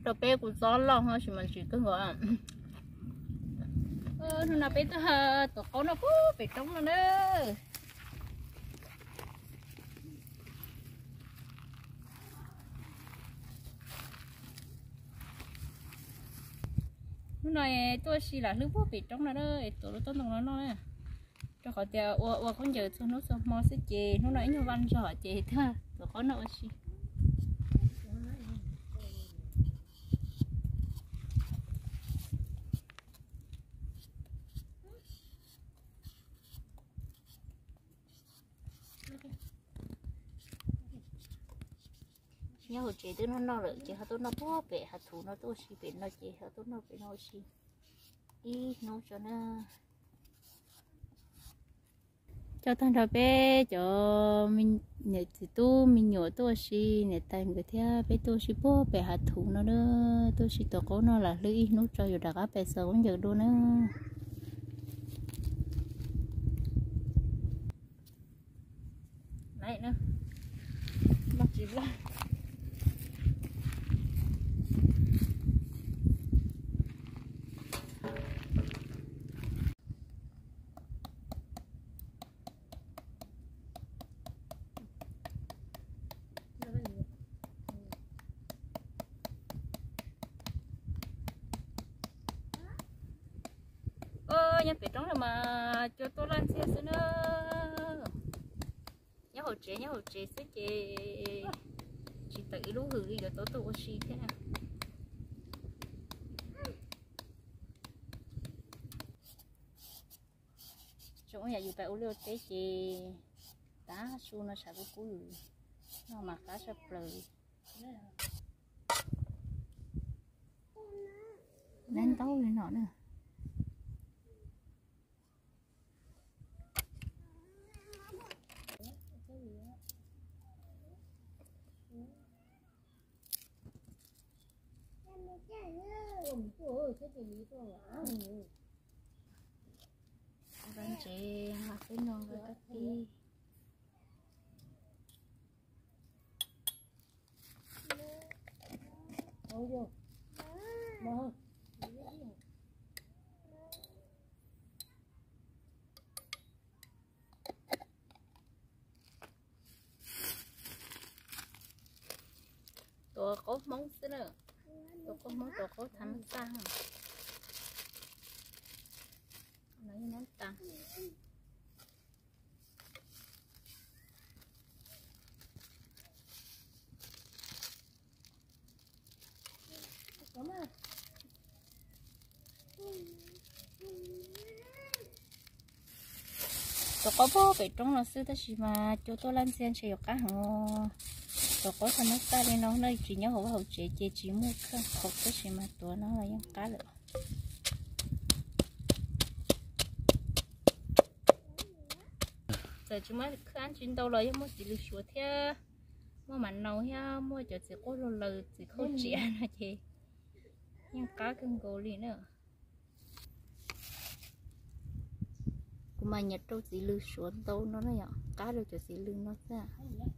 Rau peb kuv txob loj ho tsis mas ntsim kawg nkaus. Hnub no peb tuaj tuav qaub noj puag pem roob no na. Hnub no tuaj ua si lam hlwb puag pem roob no na, es tuav lub toj ntoo no noj na. Rau qhov tias ua ua khaub ncaws txhua hnub txhua hmo xwb ces hnub no ib nyuag vaj ntog ces tuaj tuav qaub noj ua si. Nyob hauv tsev twb noj noj lawm ces ho tuaj noj puag pem hav thuv no tuaj ua si pem no ces ho tuaj noj pem no ua si ib hnub tso na. Coj tag nrho peb cov niam txiv tub me nyuam tuaj ua si, niam tais nkawd thiab peb tuaj ua si puag pem hav thuv no na, tuaj ua si tuav qaub noj lam hlwb ib hnub tso yuav rov qab pem xaws khaub ncaws dua na. Nyob pem roob no mas cua tuaj laj ntxiag xwb na. Nyob hauv tsev nyob hauv tsev xwb ces tsis tawm ib lub hws li yuav tau tuaj ua si thiab na. Tsoom yam yus pais ua liaj ua teb ces tav su no tshav kub kub yus noj mas qab tshaj plaws li. Nab ntaub li no na. Ntsev mas peb no kab pib. Tuav qaub Hmoob xwb na, tuav qaub Hmoob, tuav qaub thav mab xaj. No yog nab tas. Tuav qaub puag pem roob no xwb tab sis mas cua tuaj laj ntxiag ntshe yuav qab heev. Tuav qaub thav mab xaj li no no tsis nyob hauv vaj hauv tsev ces tsis muaj khawb qhaum tab sis mas tuav no los yeej qab lawm. Txawm tsis muaj khawb ntsis ntau los yeej muaj txiv lws suav thiab, muaj mas nau thiab muaj cov txiv quab laug laws txiv khauj tsiav no ces yeej qab kawg nkaus li na. Kuv mas nyiam rau txiv lws suav ntau no na yom, qab rau cov txiv lws no xwb.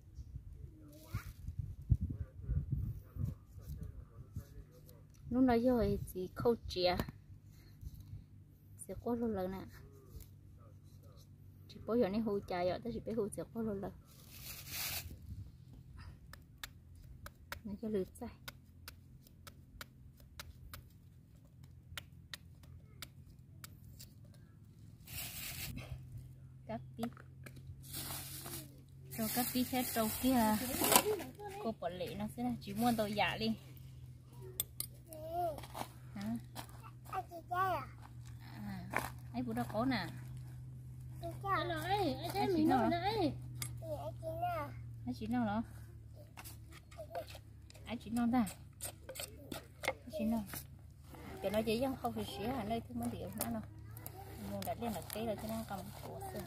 Lub no yog txiv khauj tsiav, txiv quab laug laws na. Tsis paub yog nej hu cas yom, tab sis peb hu txiv quab laug laws. No yog lws txaij. Kab pib, rau kab pib thiab rau kiag kua pom lem no xwb na, tsis muaj ntau yam li. Ib puas rau qaub na? Tsis noj los? Tsis noj ntag. Tsis noj. Cov no ces yeej hau siav siav, nej twb muab ntim hmab no mus nram liaj nram teb los thiaj nqa mus tuav xwb.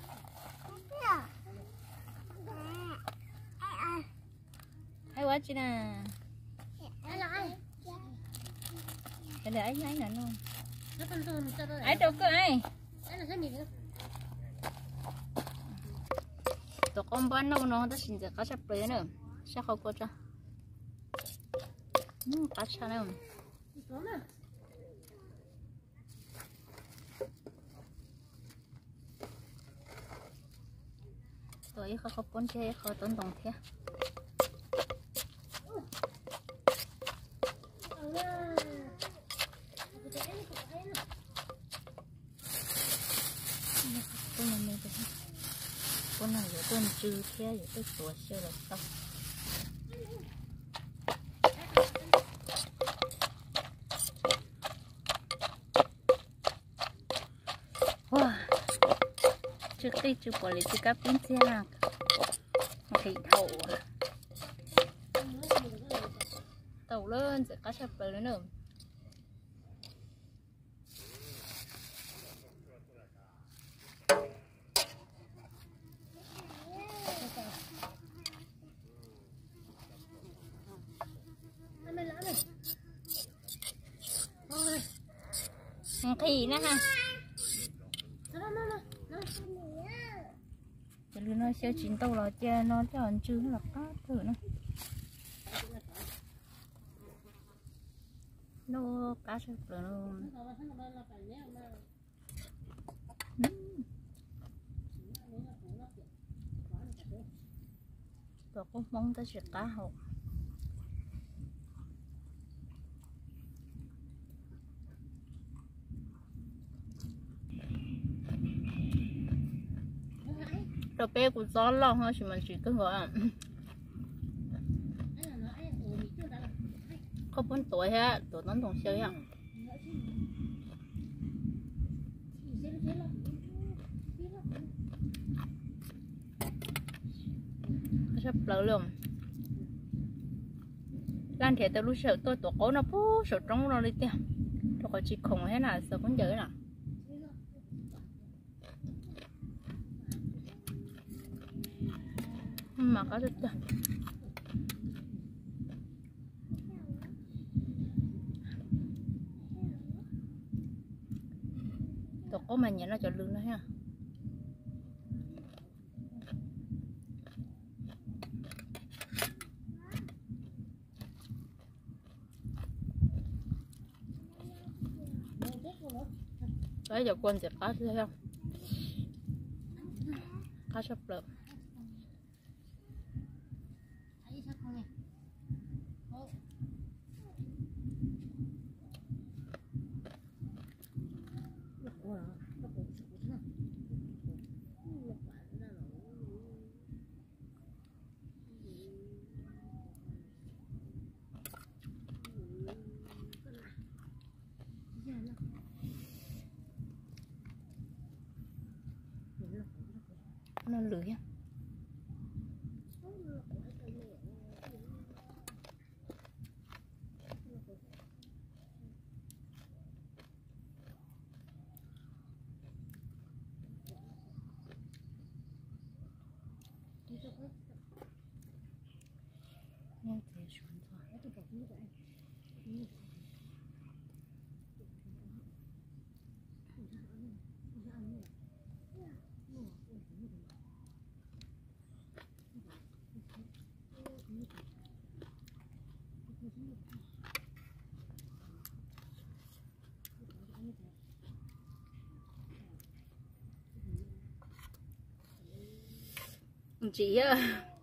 Aib ua dab tsi na? Aib rau koj aib. Tuav qaub npab noj no tab sis ntxim qab tshaj plaws na. Saib qhov kua tso. Qab tshaj na. Tuav ib qho qhaub poob thiab ib qho tob ntoo thiab. Poob no yuav tuaj ntsw thiab yuav tuaj tuav xyaw los tau. Ua, tsw qij tsw puav li tsw kab pib ntxiag, nqhis dhau. Tau lawm, ntxim qab tshaj plaws li na. Nqhis na ha. Cov lws no xyaw tsis ntau los cia no coj ntsw los qab kawg na. Lub qab sab plaws no. Tuav qub hmoob tab sis qab hauv. Rau peb kuv txob loj ho tsis mas tsis kawg nkaus. Qhaub poob tuav thiab tuav tob ntoo xyaw thiab. Sab plaws li. Laj nrhiav tau lub sij hawm tuaj tuav qaub no puag saum roob no li tiag, rau qhov tsis khoom thiab na, xav khaub ncaws na. Mas qab tiag tiag. Tuav qaub mas nyiam noj cov lws no thiab. Cov kua ntxim qab tiag, qab tshaj plaws. No lwm thiab. Ntsim thiab.